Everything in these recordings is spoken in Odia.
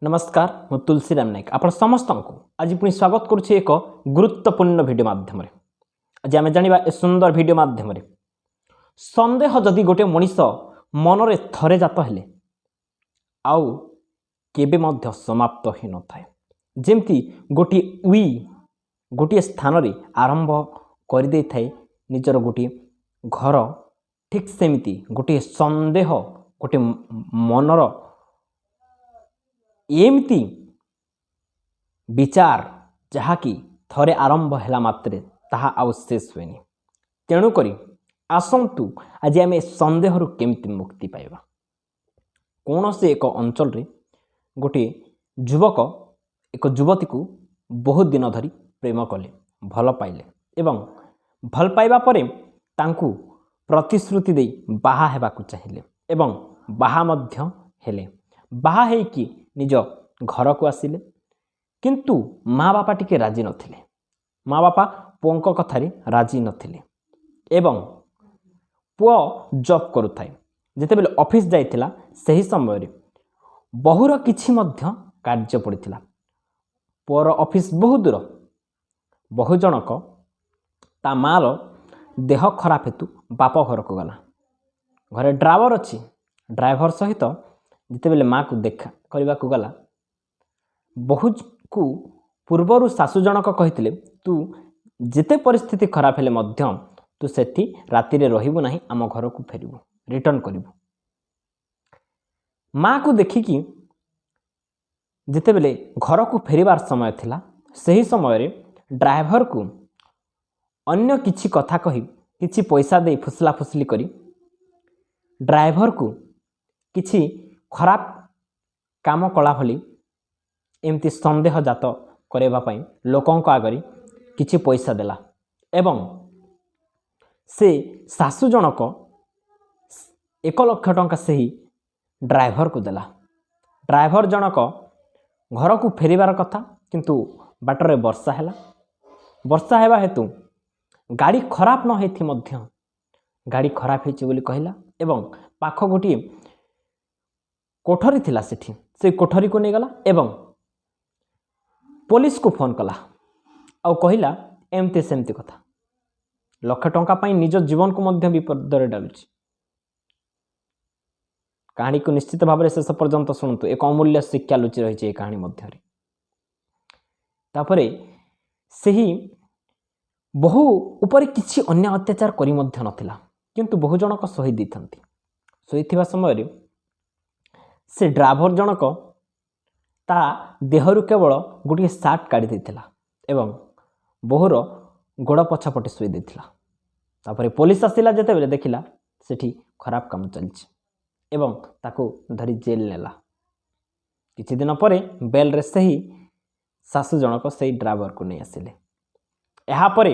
ନମସ୍କାର, ମୁଁ ତୁଳସୀରାମ ନାୟକ ଆପଣ ସମସ୍ତଙ୍କୁ ଆଜି ପୁଣି ସ୍ୱାଗତ କରୁଛି ଏକ ଗୁରୁତ୍ୱପୂର୍ଣ୍ଣ ଭିଡ଼ିଓ ମାଧ୍ୟମରେ। ଆଜି ଆମେ ଜାଣିବା ଏ ସୁନ୍ଦର ଭିଡ଼ିଓ ମାଧ୍ୟମରେ, ସନ୍ଦେହ ଯଦି ଗୋଟିଏ ମଣିଷ ମନରେ ଥରେ ଜାତ ହେଲେ ଆଉ କେବେ ମଧ୍ୟ ସମାପ୍ତ ହୋଇନଥାଏ। ଯେମିତି ଗୋଟିଏ ଉଇ ଗୋଟିଏ ସ୍ଥାନରେ ଆରମ୍ଭ କରିଦେଇଥାଏ ନିଜର ଗୋଟିଏ ଘର, ଠିକ୍ ସେମିତି ଗୋଟିଏ ସନ୍ଦେହ ଗୋଟିଏ ମନର ଏମିତି ବିଚାର ଯାହାକି ଥରେ ଆରମ୍ଭ ହେଲା ମାତ୍ରେ ତାହା ଆଉ ଶେଷ ହୁଏନି। ତେଣୁକରି ଆସନ୍ତୁ ଆଜି ଆମେ ସନ୍ଦେହରୁ କେମିତି ମୁକ୍ତି ପାଇବା। କୌଣସି ଏକ ଅଞ୍ଚଳରେ ଗୋଟିଏ ଯୁବକ ଏକ ଯୁବତୀକୁ ବହୁତ ଦିନ ଧରି ପ୍ରେମ କଲେ, ଭଲ ପାଇଲେ ଏବଂ ଭଲ ପାଇବା ପରେ ତାଙ୍କୁ ପ୍ରତିଶ୍ରୁତି ଦେଇ ବାହା ହେବାକୁ ଚାହିଁଲେ ଏବଂ ବାହା ମଧ୍ୟ ହେଲେ। ବାହା ହେଇକି ନିଜ ଘରକୁ ଆସିଲେ, କିନ୍ତୁ ମା ବାପା ଟିକେ ରାଜି ନଥିଲେ। ମା ବାପା ପୁଅଙ୍କ କଥାରେ ରାଜି ନଥିଲେ ଏବଂ ପୁଅ ଜବ୍ କରୁଥାଏ। ଯେତେବେଳେ ଅଫିସ୍ ଯାଇଥିଲା, ସେହି ସମୟରେ ବୋହୂର କିଛି ମଧ୍ୟ କାର୍ଯ୍ୟ ପଡ଼ିଥିଲା। ପୁଅର ଅଫିସ୍ ବହୁ ଦୂର। ବୋହୂ ଜଣକ ତା ମାଆର ଦେହ ଖରାପ ହେତୁ ବାପ ଘରକୁ ଗଲା। ଘରେ ଡ୍ରାଇଭର ଅଛି। ଡ୍ରାଇଭର ସହିତ ଯେତେବେଳେ ମାଆକୁ ଦେଖା କରିବାକୁ ଗଲା, ବୋହୂକୁ ପୂର୍ବରୁ ଶାଶୁ ଜଣକ କହିଥିଲେ, ତୁ ଯେତେ ପରିସ୍ଥିତି ଖରାପ ହେଲେ ମଧ୍ୟ ତୁ ସେଠି ରାତିରେ ରହିବୁ ନାହିଁ, ଆମ ଘରକୁ ଫେରିବୁ, ରିଟର୍ଣ୍ଣ କରିବୁ। ମାଆକୁ ଦେଖିକି ଯେତେବେଳେ ଘରକୁ ଫେରିବାର ସମୟ ଥିଲା, ସେହି ସମୟରେ ଡ୍ରାଇଭରକୁ ଅନ୍ୟ କିଛି କଥା କହି, କିଛି ପଇସା ଦେଇ, ଫୁସଲା ଫୁସଲି କରି ଡ୍ରାଇଭରକୁ କିଛି ଖରାପ କାମ କଲା ଭଳି ଏମିତି ସନ୍ଦେହଜାତ କରାଇବା ପାଇଁ ଲୋକଙ୍କ ଆଗରେ କିଛି ପଇସା ଦେଲା ଏବଂ ସେ ଶାଶୁ ଜଣକ 1 ଲକ୍ଷ ଟଙ୍କା ସେହି ଡ୍ରାଇଭରକୁ ଦେଲା। ଡ୍ରାଇଭର ଜଣକ ଘରକୁ ଫେରିବାର କଥା, କିନ୍ତୁ ବାଟରେ ବର୍ଷା ହେଲା। ବର୍ଷା ହେବା ହେତୁ ଗାଡ଼ି ଖରାପ ନ ହେଇଥି ମଧ୍ୟ ଗାଡ଼ି ଖରାପ ହେଇଛି ବୋଲି କହିଲା ଏବଂ ପାଖ ଗୋଟିଏ କୋଠରୀ ଥିଲା ସେଠି, ସେ କୋଠରୀକୁ ନେଇଗଲା ଏବଂ ପୋଲିସକୁ ଫୋନ୍ କଲା ଆଉ କହିଲା ଏମିତି ସେମିତି କଥା। ଲକ୍ଷେ ଟଙ୍କା ପାଇଁ ନିଜ ଜୀବନକୁ ମଧ୍ୟ ବିପଦରେ ଡାଲୁଛି। କାହାଣୀକୁ ନିଶ୍ଚିତ ଭାବରେ ଶେଷ ପର୍ଯ୍ୟନ୍ତ ଶୁଣନ୍ତୁ, ଏକ ଅମୂଲ୍ୟ ଶିକ୍ଷା ଲୁଚି ରହିଛି ଏ କାହାଣୀ ମଧ୍ୟରେ। ତାପରେ ସେହି ବୋହୂ ଉପରେ କିଛି ଅନ୍ୟ ଅତ୍ୟାଚାର କରି ମଧ୍ୟ ନଥିଲା, କିନ୍ତୁ ବୋହୂ ଜଣକ ଶୋଇ ଦେଇଥାନ୍ତି। ଶୋଇଥିବା ସମୟରେ ସେ ଡ୍ରାଇଭର ଜଣକ ତା ଦେହରୁ କେବଳ ଗୋଟିଏ ସାର୍ଟ କାଢ଼ି ଦେଇଥିଲା ଏବଂ ବୋହୂର ଗୋଡ଼ ପଛପଟେ ଶୋଇ ଦେଇଥିଲା। ତାପରେ ପୋଲିସ ଆସିଲା, ଯେତେବେଳେ ଦେଖିଲା ସେଠି ଖରାପ କାମ ଚାଲିଛି ଏବଂ ତାକୁ ଧରି ଜେଲ୍ ନେଲା। କିଛି ଦିନ ପରେ ବେଲ୍ରେ ସେହି ଶାଶୁ ଜଣକ ସେଇ ଡ୍ରାଇଭରକୁ ନେଇ ଆସିଲେ। ଏହାପରେ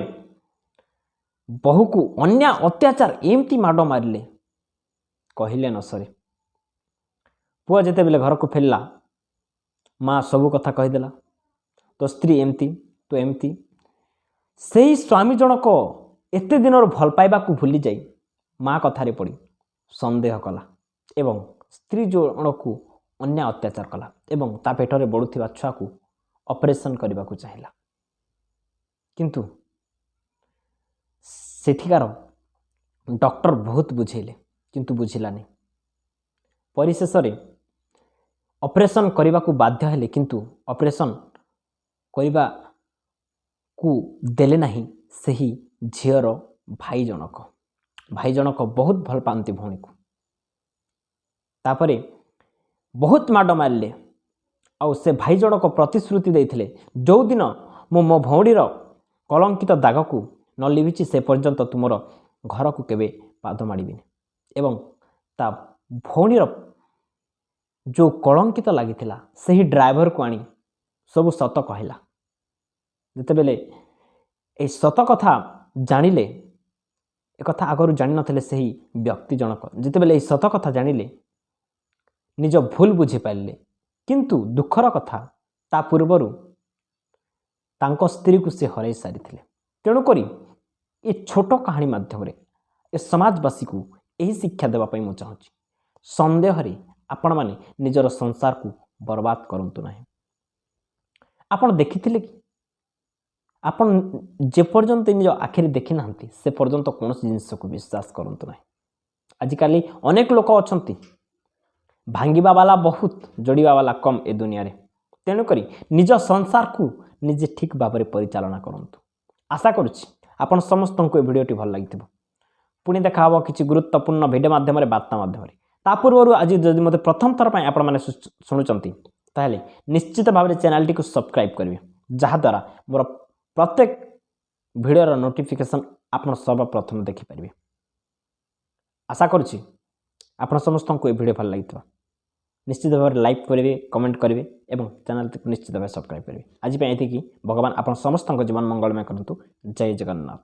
ବୋହୂକୁ ଅନ୍ୟାୟ ଅତ୍ୟାଚାର ଏମିତି ମାଡ଼ ମାରିଲେ କହିଲେ ନ ସରେ। ପୁଅ ଯେତେବେଳେ ଘରକୁ ଫେରିଲା, ମା ସବୁ କଥା କହିଦେଲା, ତୋ ସ୍ତ୍ରୀ ଏମିତି, ତୁ ଏମିତି। ସେଇ ସ୍ୱାମୀ ଜଣକ ଏତେ ଦିନର ଭଲ ପାଇବାକୁ ଭୁଲିଯାଇ ମା କଥାରେ ପଡ଼ି ସନ୍ଦେହ କଲା ଏବଂ ସ୍ତ୍ରୀ ଜଣକୁ ଅନ୍ୟାୟ ଅତ୍ୟାଚାର କଲା ଏବଂ ତା ପେଟରେ ବଢ଼ୁଥିବା ଛୁଆକୁ ଅପରେସନ୍ କରିବାକୁ ଚାହିଁଲା। କିନ୍ତୁ ସେଠିକାର ଡକ୍ଟର ବହୁତ ବୁଝେଇଲେ, କିନ୍ତୁ ବୁଝିଲାନି। ପରିଶେଷରେ ଅପରେସନ୍ କରିବାକୁ ବାଧ୍ୟ ହେଲେ, କିନ୍ତୁ ଅପରେସନ୍ କରିବାକୁ ଦେଲେ ନାହିଁ ସେହି ଝିଅର ଭାଇ ଜଣକ। ଭାଇ ଜଣକ ବହୁତ ଭଲ ପାଆନ୍ତି ଭଉଣୀକୁ। ତାପରେ ବହୁତ ମାଡ଼ ମାରିଲେ ଆଉ ସେ ଭାଇ ଜଣକ ପ୍ରତିଶ୍ରୁତି ଦେଇଥିଲେ, ଯେଉଁଦିନ ମୁଁ ମୋ ଭଉଣୀର କଳଙ୍କିତ ଦାଗକୁ ନ ଲିଭିଛି ସେ ପର୍ଯ୍ୟନ୍ତ ତୁମର ଘରକୁ କେବେ ପାଦ ମାଡ଼ିବିନି। ଏବଂ ତା ଭଉଣୀର ଯେଉଁ କଳଙ୍କିତ ଲାଗିଥିଲା, ସେହି ଡ୍ରାଇଭରକୁ ଆଣି ସବୁ ସତ କହିଲା। ଯେତେବେଳେ ଏହି ସତ କଥା ଜାଣିଲେ, ଏକଥା ଆଗରୁ ଜାଣିନଥିଲେ ସେହି ବ୍ୟକ୍ତି ଜଣକ, ଯେତେବେଳେ ଏହି ସତ କଥା ଜାଣିଲେ ନିଜ ଭୁଲ ବୁଝିପାରିଲେ। କିନ୍ତୁ ଦୁଃଖର କଥା, ତା ପୂର୍ବରୁ ତାଙ୍କ ସ୍ତ୍ରୀକୁ ସେ ହରାଇ ସାରିଥିଲେ। ତେଣୁକରି ଏ ଛୋଟ କାହାଣୀ ମାଧ୍ୟମରେ ଏ ସମାଜବାସୀକୁ ଏହି ଶିକ୍ଷା ଦେବା ପାଇଁ ମୁଁ ଚାହୁଁଛି, ସନ୍ଦେହରେ ଆପଣମାନେ ନିଜର ସଂସାରକୁ ବର୍ବାଦ କରନ୍ତୁ ନାହିଁ। ଆପଣ ଦେଖିଥିଲେ କି? ଆପଣ ଯେପର୍ଯ୍ୟନ୍ତ ନିଜ ଆଖିରେ ଦେଖିନାହାନ୍ତି, ସେ ପର୍ଯ୍ୟନ୍ତ କୌଣସି ଜିନିଷକୁ ବିଶ୍ୱାସ କରନ୍ତୁ ନାହିଁ। ଆଜିକାଲି ଅନେକ ଲୋକ ଅଛନ୍ତି, ଭାଙ୍ଗିବା ବାଲା ବହୁତ, ଯୋଡ଼ିବା ବାଲା କମ୍ ଏ ଦୁନିଆରେ। ତେଣୁକରି ନିଜ ସଂସାରକୁ ନିଜେ ଠିକ୍ ଭାବରେ ପରିଚାଳନା କରନ୍ତୁ। ଆଶା କରୁଛି ଆପଣ ସମସ୍ତଙ୍କୁ ଏ ଭିଡ଼ିଓଟି ଭଲ ଲାଗିଥିବ। ପୁଣି ଦେଖା ହେବ କିଛି ଗୁରୁତ୍ୱପୂର୍ଣ୍ଣ ଭିଡ଼ିଓ ମାଧ୍ୟମରେ, ବାର୍ତ୍ତା ମାଧ୍ୟମରେ। ତା ପୂର୍ବରୁ ଆଜି ଯଦି ମୋତେ ପ୍ରଥମ ଥର ପାଇଁ ଆପଣମାନେ ଶୁଣୁଛନ୍ତି, ତାହେଲେ ନିଶ୍ଚିତ ଭାବରେ ଚ୍ୟାନେଲଟିକୁ ସବସ୍କ୍ରାଇବ୍ କରିବେ, ଯାହାଦ୍ୱାରା ମୋର ପ୍ରତ୍ୟେକ ଭିଡ଼ିଓର ନୋଟିଫିକେସନ୍ ଆପଣ ସର୍ବପ୍ରଥମେ ଦେଖିପାରିବେ। ଆଶା କରୁଛି ଆପଣ ସମସ୍ତଙ୍କୁ ଏ ଭିଡ଼ିଓ ଭଲ ଲାଗିଥିବ। ନିଶ୍ଚିତ ଭାବରେ ଲାଇକ୍ କରିବେ, କମେଣ୍ଟ କରିବେ ଏବଂ ଚ୍ୟାନେଲଟିକୁ ନିଶ୍ଚିତ ଭାବେ ସବସ୍କ୍ରାଇବ୍ କରିବେ। ଆଜି ପାଇଁ ଏତିକି। ଭଗବାନ ଆପଣ ସମସ୍ତଙ୍କ ଜୀବନ ମଙ୍ଗଳମୟ କରନ୍ତୁ। ଜୟ ଜଗନ୍ନାଥ।